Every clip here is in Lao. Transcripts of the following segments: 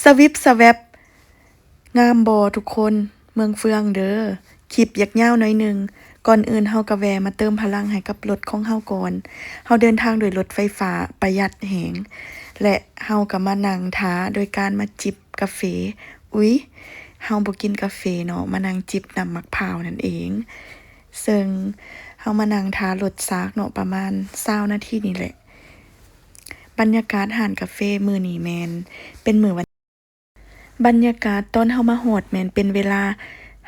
ສະວິບສະແວັບ ງາມບໍ່ທຸກຄົນ? ເມືອງເຟືອງເດີ. ຄລິບຢາກຍາວໜ້ອຍໜຶ່ງ, ກ່ອນອື່ນເຮົາກໍແວ່ມາເຕີມພະລັງໃຫ້ກັບລົດຂອງເຮົາກ່ອນ. ເຮົາເດີນທາງໂດຍລົດໄຟຟ້າປະຢັດແຮງ ແລະ ເຮົາກໍມານັ່ງຖ້າໂດຍການມາຈິບກາເຟ. ອຸ້ຍ ເຮົາບໍ່ກິນກາເຟເນາະ, ມານັ່ງຈິບນ້ຳໝາກພ້າວນັ້ນເອງ. ເຊິ່ງເຮົາມານັ່ງຖ້າລົດຊາກເນາະ ປະມານຊາວນາທີນີ້ແຫຼະ. ບັນຍາກາດຮ້ານກາເຟມື້ນີ້ແມ່ນເປັນມື້ວັນ ບັນຍາກາດຕອນເຮົາມາຮອດແມ່ນເປັນເວລາ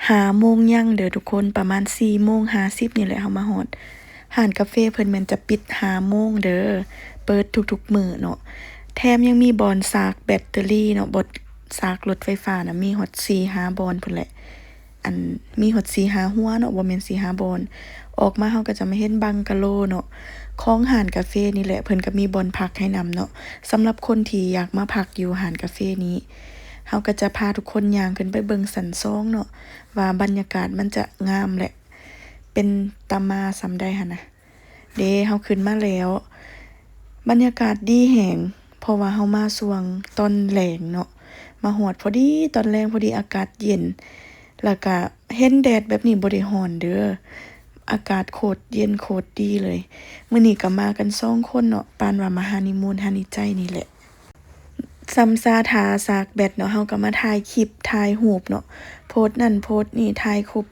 ຫ້າໂມງຍັງເດີທຸກຄົນ, ປະມານສີ່ໂມງຫ້າສິບນີ້ແຫຼະເຮົາມາຮອດ. ຮ້ານກາເຟເພິ່ນແມ່ນຈະປິດຫ້າໂມງເດີ, ເປີດທຸກໆມື້ເນາະ. ແຖມຍັງມີບ່ອນຊາກແບັດເຕີຣີເນາະ, ບ່ອນຊາກລົດໄຟຟ້ານະ ມີຮອດສີ່ຫ້າບ່ອນພຸ້ນແຫຼະ. ອັນ ມີຮອດສີ່ຫ້າຫົວເນາະ, ບໍ່ແມ່ນສີ່ຫ້າບ່ອນ. ອອກມາເຮົາກໍຈະມາເຫັນບັງກະໂລເນາະ ຂອງຮ້ານກາເຟນີ້ແຫຼະ, ເພິ່ນກໍມີບ່ອນພັກໃຫ້ນຳເນາະ. ສຳລັບຄົນທີ່ຢາກມາພັກຢູ່ຮ້ານກາເຟນີ້ ເຮົາກໍຈະພາທຸກຄົນຍ່າງຂຶ້ນໄປເບິ່ງຊັ້ນສອງເນາະ ວ່າບັນຍາກາດມັນຈະງາມ ແລະ ເປັນຕາມາສ່ຳໃດຫັ້ນນະ. ເດ້ ເຮົາຂຶ້ນມາແລ້ວ, ບັນຍາກາດດີແຮງ ເພາະວ່າເຮົາມາຊ່ວງຕອນແລງເນາະ, ມາຮອດພໍດີຕອນແລງ ພໍດີອາກາດເຢັນ ແລ້ວກະເຫັນແດດແບບນີ້ບໍ່ໄດ້ຮ້ອນເດີ, ອາກາດໂຄດເຢັນໂຄດດີເລີຍ. ມື້ນີ້ກໍມາກັນສອງຄົນເນາະ, ປານວ່າມາຮັນນີມູນຮັນນີໃຈນີ້ແຫຼະ. ຊ່ຳຊາຖ້າຊາກແບັດເນາະ, ເຮົາກໍມາຖ່າຍຄລິບ ຖ່າຍຮູບເນາະ, ໂພສນັ້ນໂພສນີ້ ຖ່າຍຄຸບ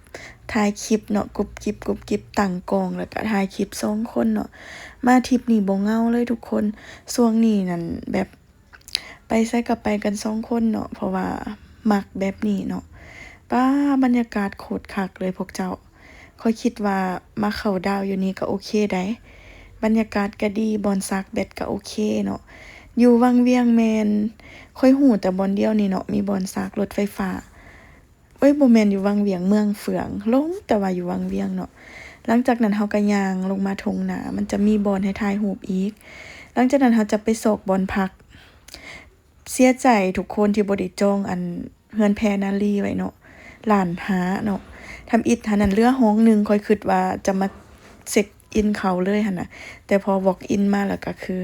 ຖ່າຍຄລິບເນາະ, ກຸບກິບກຸບກິບ ຕັ້ງກ້ອງ ແລ້ວກໍຖ່າຍຄລິບສອງຄົນເນາະ. ມາທຣິບນີ້ບໍ່ເຫງົາເລີຍທຸກຄົນ, ຊ່ວງນີ້ນັ້ນແບບ ໄປໃສກໍໄປກັນສອງຄົນເນາະ ເພາະວ່າມັກແບບນີ້ເນາະ. ປ້າ ບັນຍາກາດໂຄດຄັກເລີຍພວກເຈົ້າ. ຂ້ອຍຄິດວ່າມາເຂົ້າດາວຢູ່ນີ້ກໍໂອເຄໃດ໋. ບັນຍາກາດກໍດີ, ບ່ອນຊາກແບັດກໍໂອເຄເນາະ. ຢູ່ວັງວຽງແມ່ນ ຂ້ອຍຮູ້ແຕ່ບ່ອນດຽວນີ້ເນາະ, ມີບ່ອນຊາກລົດໄຟຟ້າ. ເອີຍ ບໍ່ແມ່ນຢູ່ວັງວຽງ, ເມືອງເຟືອງ, ຫຼົງແຕ່ວ່າຢູ່ວັງວຽງເນາະ. ຫຼັງຈາກນັ້ນເຮົາກໍຍ່າງລົງມາທົ່ງນາ, ມັນຈະມີບ່ອນໃຫ້ຖ່າຍຮູບອີກ. ຫຼັງຈາກນັ້ນເຮົາຈະໄປຊອກບ່ອນພັກ. ເສຍໃຈທຸກຄົນທີ່ບໍ່ໄດ້ຈອງອັນເຮືອນແພນາລີໄວ້ເນາະ, ລ້ານຫ້າເນາະ. ທຳອິດຫັ້ນນັ້ນເຫຼືອຫ້ອງໜຶ່ງ, ຂ້ອຍຄິດວ່າຈະມາເຊັກອິນເຂົ້າເລີຍຫັ້ນນະ, ແຕ່ພໍວອກອິນມາແລ້ວກໍຄື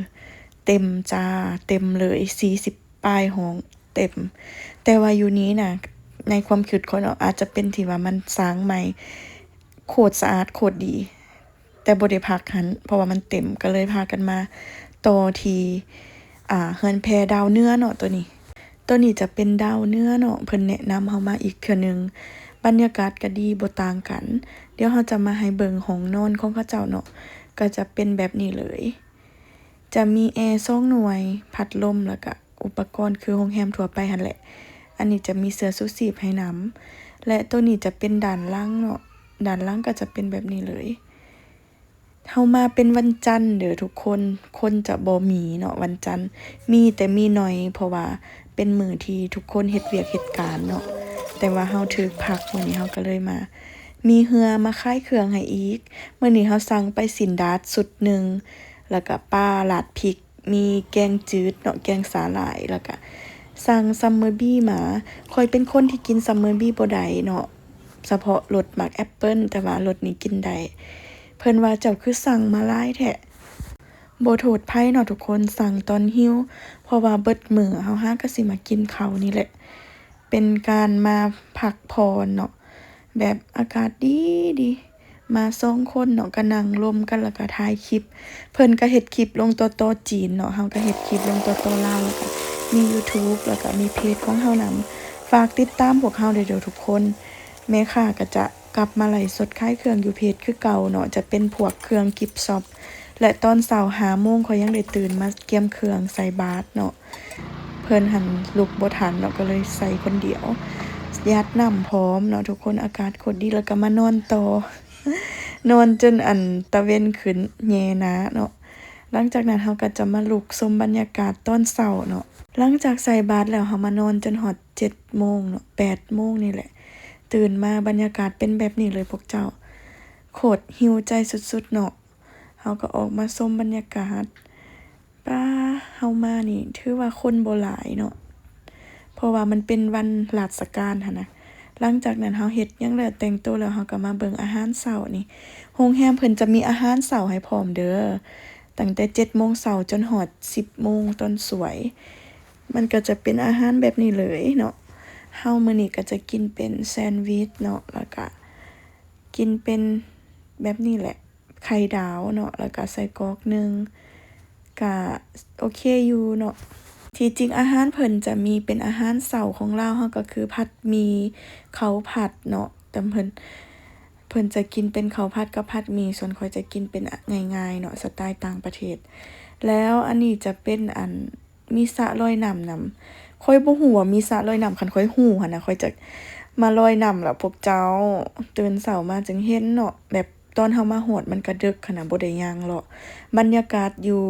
ເຕັມຈ້າ, ເຕັມເລີຍ ສີ່ສິບ ປາຍຫ້ອງເຕັມ. ແຕ່ວ່າຢູ່ນີ້ນະ ໃນຄວາມຄິດຂ້ອຍເນາະ ອາດຈະເປັນທີ່ວ່າມັນສ້າງໃໝ່ ໂຄດສະອາດ ໂຄດດີ, ແຕ່ບໍ່ໄດ້ພັກຫັ້ນ ເພາະວ່າມັນເຕັມ, ກໍເລີຍພາກັນມາຕໍ່ທີ່ ອ່າ ເຮືອນແພດາວເໜືອເນາະ. ໂຕນີ້ ໂຕນີ້ຈະເປັນດາວເໜືອເນາະ, ເພິ່ນແນະນຳເຮົາມາອີກເທື່ອໜຶ່ງ. ບັນຍາກາດກໍດີ ບໍ່ຕ່າງກັນ. ດຽວເຮົາຈະມາໃຫ້ເບິ່ງຫ້ອງນອນຂອງເຂົາເຈົ້າເນາະ, ກໍຈະເປັນແບບນີ້ເລີຍ. ຈະມີແອສອງໜ່ວຍ, ພັດລົມ ແລ້ວກະອຸປະກອນຄືໂຮງແຮມທົ່ວໄປຫັ້ນແຫຼະ. ອັນນີ້ຈະມີເສື້ອຊູຊີບໃຫ້ນຳ ແລະ ໂຕນີ້ຈະເປັນດ້ານຫຼັງເນາະ, ດ້ານຫຼັງກໍຈະເປັນແບບນີ້ເລີຍ. ເຮົາມາເປັນວັນຈັນເດີທຸກຄົນ, ຄົນຈະບໍ່ມີເນາະ ວັນຈັນ, ມີແຕ່ມີໜ້ອຍ ເພາະວ່າເປັນມື້ທີ່ທຸກຄົນເຮັດວຽກເຮັດການເນາະ. ແຕ່ວ່າເຮົາຖືກພັກມື້ນີ້ ເຮົາກໍເລີຍມາ. ມີເຮືອມາຂາຍເຄື່ອງໃຫ້ອີກ. ມື້ນີ້ເຮົາສັ່ງໄປຊີ້ນດາດຊຸດໜຶ່ງ ແລ້ວກະປາລາດພິກ, ມີແກງຈືດເນາະ, ແກງສາຫຼ່າຍ, ແລ້ວກະສັ່ງຊັມເມີບີມາ. ຂ້ອຍເປັນຄົນທີ່ກິນຊັມເມີບີບໍ່ໄດ້ເນາະ, ສະເພາະລົດໝາກແອັບເປິ້ນ, ແຕ່ວ່າລົດນີ້ກິນໄດ້. ເພິ່ນວ່າ ເຈົ້າຄືສັ່ງມາຫຼາຍແທ້? ບໍ່ໂທດໃຜເນາະທຸກຄົນ, ສັ່ງຕອນຫິວ, ເພາະວ່າເບິດມື້ເຮົາຫາກໍຊິມາກິນເຂົ້ານີ້ແຫຼະ. ເປັນການມາພັກຜ່ອນເນາະ, ແບບອາກາດດີໆ. ມາສອງຄົນເນາະ ກໍນັ່ງລົມກັນ ແລ້ວກໍຖ່າຍຄລິບ. ເພິ່ນກໍເຮັດຄລິບລົງຕໍ່ໆຈີນເນາະ, ເຮົາກໍເຮັດຄລິບລົງຕໍ່ໆລາວ, ແລ້ວກໍມີຢູທູບ ແລ້ວກໍມີເພຈຂອງເຮົານຳ. ຝາກຕິດຕາມພວກເຮົາໄດ້ເດີທຸກຄົນ. ແມ່ຄ້າກໍຈະກັບມາໄລຟ໌ສົດຂາຍເຄື່ອງຢູ່ເພຈຄືເກົ່າເນາະ, ຈະເປັນພວກເຄື່ອງກິບຊັອບ ແລະ ຕອນເຊົ້າຫ້າໂມງ ຂ້ອຍຍັງໄດ້ຕື່ນມາກຽມເຄື່ອງໃສ່ບາດເນາະ. ເພິ່ນຫັ້ນລຸກບໍ່ທັນເນາະ, ກໍເລີຍໃສ່ຄົນດຽວ, ຢາດນ້ຳພ້ອມເນາະທຸກຄົນ. ອາກາດໂຄດດີ, ແລ້ວກໍມານອນຕໍ່, ນອນຈົນອັນຕາເວັນຂຶ້ນແຍ່ໜ້າເນາະ. ຫຼັງຈາກນັ້ນເຮົາກໍຈະມາລຸກຊົມບັນຍາກາດຕອນເຊົ້າເນາະ. ຫຼັງຈາກໃສ່ບາດແລ້ວ ເຮົາມານອນຈົນຮອດເຈັດໂມງເນາະ, ແປດໂມງນີ້ແຫຼະ. ຕື່ນມາບັນຍາກາດເປັນແບບນີ້ເລີຍພວກເຈົ້າ, ໂຄດຫິວໃຈສຸດໆເນາະ. ເຮົາກໍອອກມາຊົມບັນຍາກາດ. ປ້າ ເຮົາມານີ້ຖືວ່າຄົນບໍ່ຫຼາຍເນາະ, ເພາະວ່າມັນເປັນວັນລາຊະການຫັ້ນນະ. ຫຼັງຈາກນັ້ນເຮົາເຮັດຫຍັງແລ້ວ ແຕ່ງໂຕແລ້ວ ເຮົາກໍມາເບິ່ງອາຫານເຊົ້ານີ້. ໂຮງແຮມເພິ່ນຈະມີອາຫານເຊົ້າໃຫ້ພ້ອມເດີ, ຕັ້ງແຕ່ເຈັດໂມງເຊົ້າຈົນຮອດສິບໂມງຕອນສວຍ. ມັນກໍຈະເປັນອາຫານແບບນີ້ເລີຍເນາະ. ເຮົາມື້ນີ້ກໍຈະກິນເປັນແຊນວິດເນາະ ແລ້ວກະກິນເປັນແບບນີ້ແຫຼະ ໄຂ່ດາວເນາະ ແລ້ວກະໄສ້ກອກໜຶ່ງ ກະໂອເຄຢູ່ເນາະ. ທີ່ຈິງອາຫານເພິ່ນຈະມີເປັນອາຫານເຊົ້າຂອງລາວເຮົາ ກໍຄືຜັດໝີ່ ເຂົ້າຜັດເນາະ ແຕ່ເພິ່ນ ເພິ່ນຈະກິນເປັນເຂົ້າຜັດກັບຜັດໝີ່ ສ່ວນຂ້ອຍຈະກິນເປັນ ອ- ງ່າຍໆເນາະ ສະໄຕລ໌ຕ່າງປະເທດ. ແລ້ວອັນນີ້ຈະເປັນ ອັນ ມີສະລອຍນ້ຳນຳ. ຂ້ອຍບໍ່ຮູ້ວ່າມີສະລອຍນ້ຳ, ຄັນຂ້ອຍຮູ້ຫັ້ນນະ ຂ້ອຍຈະມາລອຍນ້ຳລະພວກເຈົ້າ. ຕື່ນເຊົ້າມາຈຶ່ງເຫັນເນາະ ແບບຕອນເຮົາມາຮອດມັນກະດຶກຫັ້ນນະ ບໍ່ໄດ້ຍ່າງເລາະ. ບັນຍາກາດຢູ່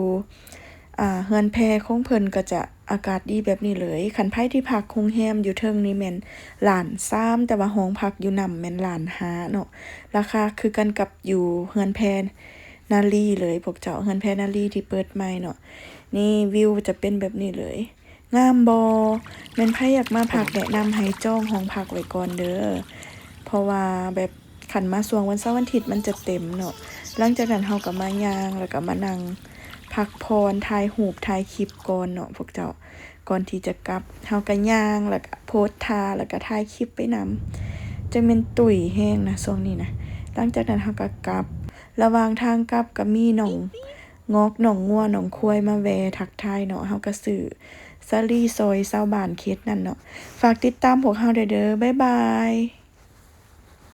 ອ່າ ເຮືອນແພຂອງເພິ່ນກໍຈະອາກາດດີແບບນີ້ເລີຍ. ຄັນໃຜທີ່ພັກໂຮງແຮມຢູ່ເທິງນີ້ແມ່ນລ້ານສາມ ແຕ່ວ່າຫ້ອງພັກຢູ່ນຳແມ່ນລ້ານຫ້າເນາະ. ລາຄາຄືກັນກັບຢູ່ເຮືອນແພນາລີເລີຍພວກເຈົ້າ, ເຮືອນແພນາລີທີ່ເປີດໃໝ່ເນາະ. ນີ້ວິວຈະເປັນແບບນີ້ເລີຍ. ງາມບໍ່? ແມ່ນໃຜຢາກມາພັກ ແນະນຳໃຫ້ຈອງຫ້ອງພັກໄວ້ກ່ອນເດີ ເພາະວ່າແບບຄັນມາຊ່ວງວັນເສົາວັນອາທິດມັນຈະເຕັມເນາະ. ຫຼັງຈາກນັ້ນເຮົາກໍມາຍ່າງ ແລ້ວກໍມານັ່ງພັກຜ່ອນ ຖ່າຍຮູບ ຖ່າຍຄລິບກ່ອນເນາະພວກເຈົ້າ. ກ່ອນທີ່ຈະກັບ ເຮົາກໍຍ່າງ ແລ້ວກໍໂພສທ່າ ແລ້ວກໍຖ່າຍຄລິບໄປນຳ. ຈັ່ງແມ່ນຕຸ້ຍແຮງນະຊ່ວງນີ້ນະ. ຫຼັງຈາກນັ້ນເຮົາກໍກັບ. ລະຫວ່າງທາງກັບກໍມີນ້ອງງອກ ນ້ອງງົວ ນ້ອງຄວາຍມາແວ່ທັກທາຍເນາະ. ເຮົາກໍຊື້ສາລີຊ່ອຍຊາວບ້ານເຂດນັ້ນເນາະ. ຝາກຕິດຕາມພວກເຮົາໄດ້ເດີ. ບາຍບາຍ.